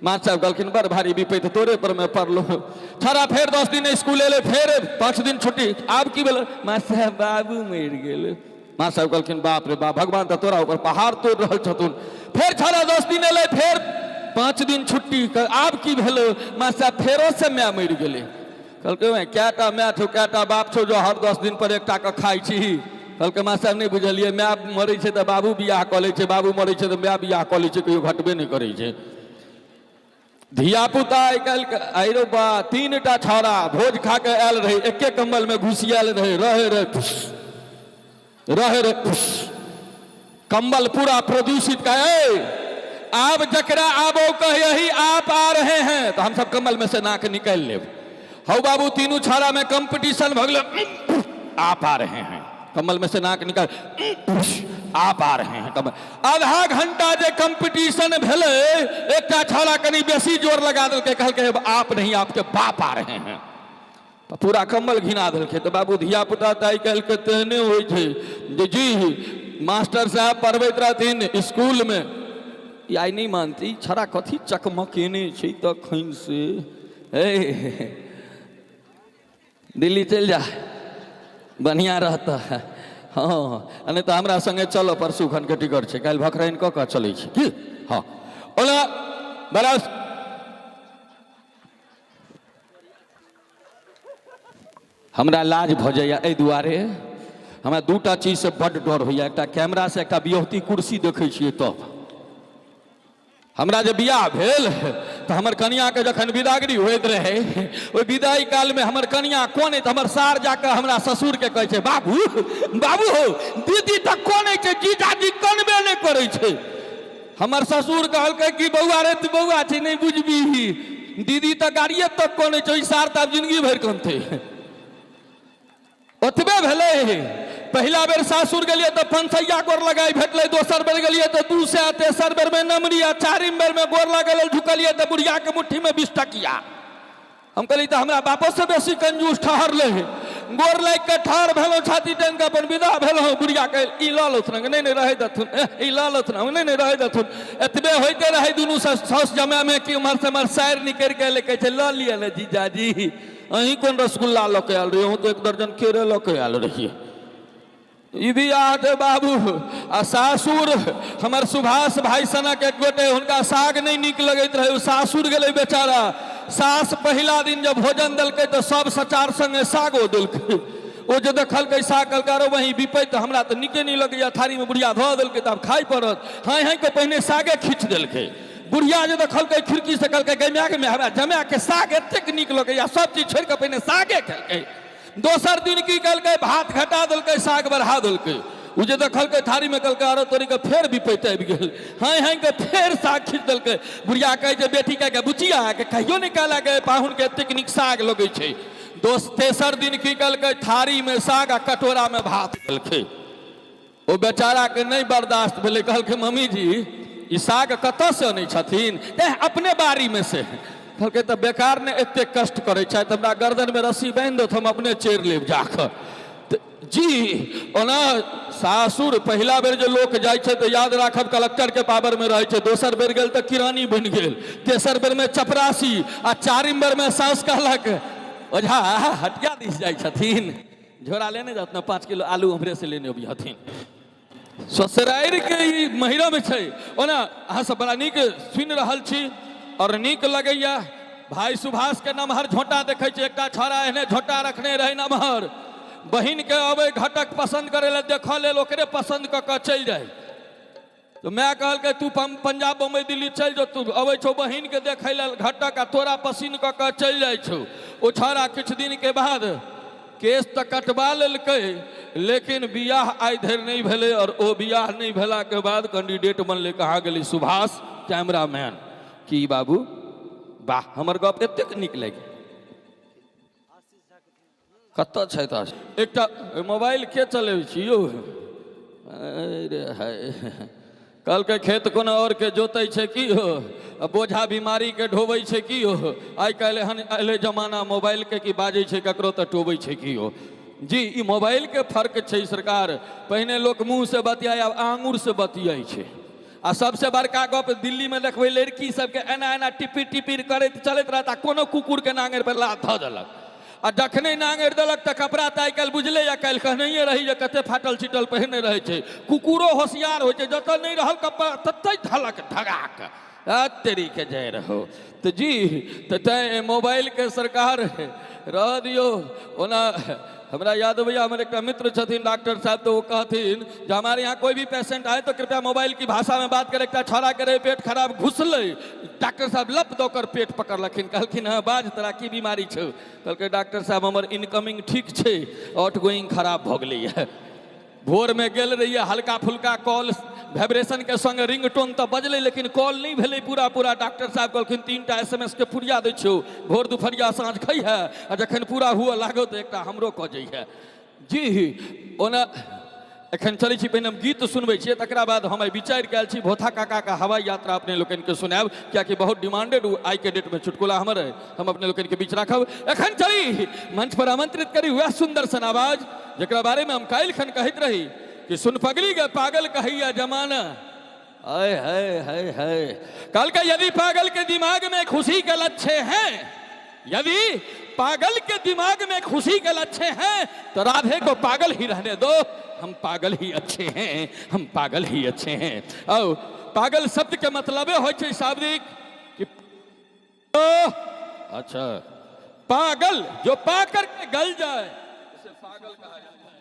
Master साहब कहलखिन बड़ भारी विपैत तोरे पर में पड़लो। छौड़ा फेर 10 दिन स्कूल एलै, फेर 5 दिन छुट्टी। आब की भेलै? मास्टर साहब बाबू मरि गेल। मास्टर साहब कहलखिन बाप रे बाप, भगवान तऽ तोरा ऊपर पहाड़ तोड़ि रहल छथुन। फेर छौड़ा 10 दिन एलै, फेर 5 दिन छुट्टी। आब की भेलै? मास्टर साहब फेरो से माय मरि गेलै। कहलकै ओए कएटा माय छौ, कएटा बाप छौ जो हर 10 दिन पर एकटा के खाइ छी? कहलकै मास्टर साहब नहि बुझलियै, माय मरै छै तऽ बाबू बियाह कऽ लै छै, बाबू मरै छै तऽ माय बियाह कऽ लै छै, कहियो घटबे नहि करै छै। धियापुता आइ काल्हि आइरो बा 3टा छौड़ा भोज खा के आयल रहै, एके कम्बल में घुसियायल रहै, रहे रहे रहे रहे कम्बल पूरा प्रदूषित का। आब जकरा आबो कहियही आप आ रहे हैं तो हम सब कम्बल में से नाक निकालि लेब। हौ बाबू तीनू छौड़ा में कंपटीशन भऽ गेलै, आप आ रहे हैं, कम्बल में से नाक निकाल, आप आ रहे हैं कम्बल। आधा घंटा जे कंपटीशन भेलै, एकटा छौड़ा कनि बेसी जोर लगा देलकै, कहलकै आप नहीं आपके बाप आ रहे हैं, तऽ पूरा कम्बल घिना देलकै। तऽ बाबू धियापुता तऽ आइ काल्हिके तेहने होइ छै जे जी मास्टर साहब पढ़बैत रहथिन स्कूलमे, ई आइ नहि मानती छड़ा कथी चकमकेने छै तखन से, हे दिल्ली चलि जा बढ़िआँ रहतह। हँ आ नहि तऽ हमरा सङ्गे चलऽ, परसू खनके टिकट छै, काल्हि भखराइन कऽ कऽ चलै छी की। हँ ओना बड़ा हमरा लाज भऽ जाइए एहि दुआरे, हमरा दूटा चीजसँ बड्ड डर होइए, एकटा कैमरासँ, एकटा बियौहती कुर्सी देखै छियै तब। हमरा जे बियाह भेल तऽ हमर कनियाँके जखन विदागरी होइत रहै, ओहि विदाई कालमे हमर कनियाँ कोन तऽ हमर सार जाकऽ हमरा ससुरके कहै छै, बाबू बाबू हो दीदी तऽ कोन छै, जीजाजी कनबे नहि करै छै। हमर ससुर कहलकै कि बौआ रे तू बौआ छै नहि बुझबीही, दीदी तऽ गाड़िए तक कनै छै, ओहि सार तऽ आब जिंदगी भरि कनतै। ओतबे भेलै, पहिला बेर सासुर गेलियै तऽ 500 गोर लगाइ भेटलै, दोसर बेर गेलियै तऽ 200, तेसर बेरमे नमरी, आ चारिम बेरमे गोर लागै लेल झुकलियै तऽ बुढ़ियाके मुट्ठीमे 20 टकिया। हम कहली तऽ हमरा बापोसँ बेसी कंजूस ठहरलै। गोर लागि कऽ ठाढ़ भेलहुँ, छाती टाँगि कऽ अपन विदा भेलहुँ। बुढ़िया कहल ई लऽ लथुन, नहि नहि रहै देथुन, ई लऽ लथुन, नहि नहि रहै देथुन। एतबे होइते रहै दुनू साउस जमायमे कि उम्हर से उम्हर सारि निकलि कऽ एलै, कहै छै लऽ लिअ ने जीजाजी, अहीं कोन रसगुल्ला लऽ कऽ आयल रहियै, अहूँ तऽ 1 दर्जन केरे लऽ कऽ आयल रहियै। ई बियाह के बाबू आ सासुर हमर सुभाष भाई सनक एक गोटे, हुनका साग नहि नीक लगैत रहै, ओ सासुर गेलै बेचारा। सास पहिला दिन जब भोजन देलकै तऽ सब सचार संगे सागो देलकै। ओ जे देखलकै साग कहलकै अरे वही बिपैत हमरा तऽ नीके नहि लगैया, थारीमे बुढ़िया धऽ देलकै तऽ आब खाइ पड़त। हाँइ हाँइ कऽ पहिने सागे खींच देलकै। बुढ़िया जे देखलकै खिड़की से कहलकै गै माय गे माय, हमरा जमायके साग एतेक नीक लगैया, सब चीज छोड़ि कऽ पहिने सागे खेलकै। दोसर दिन की केलकै, भात घटा देलकै साग बढ़ा देलकै। ओ जे देखलकै थारीमे कहलकै अरे तोरी के फेर विपैत आबि गेल, हाँइ हाँइ के फेर साग खींच देलकै। बुढ़िया कहै छै बेटी के बुचिया के कहियो नहि कहला के पाहुन के एतेक नीक साग लगै छै। तेसर दिन की केलकै, थारीमे साग आ कटोरामे भात देलकै। ओ बेचाराके नहि बर्दाश्त भेलै, कहलकै मम्मी जी ई साग कतऽसँ अनै छथिन? तेँ अपने बाड़ीमे से। कहलकै तऽ बेकार ने एतेक कष्ट करै छथि, हमरा गर्दनमे रस्सी बान्हि देत, हम अपने चढ़ि लेब जाकऽ। जी ओना सासुर पहिला बेर जे लोक जाइ छै तऽ याद राखब कलेक्टरके पावरमे रहै छै, दोसर बेर गेल तऽ किरानी बनि गेल, तेसर बेरमे चपरासी, आ चारिम बेरमे सासु कहलक ओझा हटिया दिस जाइ छथिन, झोरा लेने जात ने, 5 किलो आलू हमरे से लेने अभी हथिन। ससुरारि के ई महिरम छै। ओना अहाँ सब बड़ा नीक सुनि रहल छी और नीक लगैया। भाई सुभाष के नमहर झोंटा देखै छी, एकटा छौड़ा एहने झोंटा रखने रहै नमहर, बहिन के अबै घटक पसंद करै लए देखऽ लेल ओकरे पसंद कऽ कऽ चलि जाइ। तऽ माय कहलकै तू पंजाब बम्बई दिल्ली चलि जो, तू अबै छौ बहिनके देखै लेल घटक आ तोरा पसिन कऽ कऽ चलि जाइ छौ। ओ छौड़ा किछु दिनके बाद केस तऽ कटबा लेलकै, लेकिन बियाह आइ धरि नहि भेलै। और ओ बियाह नहि भेलाके बाद कैंडिडेट बनलै कहाँ गेलै सुभाष कैमरामैन। की बाबू वाह, हमर गप एतेक नीक लागि कतऽ छथि? एकटा मोबाइल के चलबै छी यौ? अरे हाय, कहलकै खेत कोनो और के जोतै छै की हो, आ बोझा बीमारी के ढोबै छै की हो। आइ काल्हि एहन एलै जमाना मोबाइल के कि बाजै छै ककरो तऽ टोबै छै की हो। जी ई मोबाइल के फर्क छै सरकार। पहिने लोक मुँह से बतियाइ, आब आंगुर से बतियाइ छै। आ सबसे बड़का गप दिल्लीमे देखबै लड़की सबके एना एना टिपिर टिपिर करैत चलैत रहत आ कोनो कुकुरके नांगरि पर लात धऽ देलक आ जखने नांगरि देलक तऽ कपड़ा तऽ आइ काल्हि बुझले या काल्हि कहनैये रही जे कते फाटल चिटल पहिरने रहै छै। कुकुरो होशियार होइ छै, जतऽ नहि रहल कपड़ा ततै धलक धगाक तेरीके जाय रहो। तऽ जी तऽ तैँ मोबाइलके सरकार रह दियौ। ओना हमरा याद अबैया हमर एकटा मित्र छथिन डॉक्टर साहब, तऽ ओ कहथिन जे हमारे यहाँ कोई भी पेशेंट आए तो कृपया मोबाइल की भाषा में बात करे। एकटा छौड़ा के रहे पेट खराब, घुसलै, डॉक्टर साहब लप दऽ कर पेट पकड़लखिन, कहलखिन हँ बाज तोरा की बीमारी छौ? कहलकै डॉक्टर साहब हमर इनकमिंग ठीक छै, आउट गोइंग खराब भऽ गेलैए। भोरमे गेल रहियै, हल्का फुल्का कॉल वाइब्रेशनके संग रिंगटोन तऽ बजलै लेकिन कॉल नहि भेलै पूरा पूरा। डॉक्टर साहब कहलखिन 3टा SMS के पुरिया दै छियौ, भोर दुपहरिया साँझ खइहे आ जखन पूरा हुअ लागौ तऽ एकटा हमरो कऽ जइहे। जी ओना एखन चलै छी, पहिने हम गीत सुनबै छियै, तकरा बाद हम आइ विचारि कऽ आयल छी भोथा काकाके हवाई यात्रा अपने लोकनिके सुनायब, कियाकि बहुत डिमांडेड आइके डेटमे चुटकुला हमर अइ, हम अपने लोकनिके बीच राखब। एखन चली मंच पर आमंत्रित करी वएह सुंदर सन आवाज जकरा बारेमे हम काल्हि खन कहैत रही कि सुन पगली गे पागल कहैया जमाना। आय हाय हाय हाय, कहलकै यदि पागल के दिमाग में खुशी के लच्छे हैं, यदि पागल के दिमाग में खुशी के लच्छे हैं तो राधे को पागल ही रहने दो, हम पागल ही अच्छे हैं, हम पागल ही अच्छे हैं। और पागल शब्द के मतलब होइ छै शाब्दिक कि अच्छा पागल जो पा करके गल जाए उसे पागल कहा जाता है।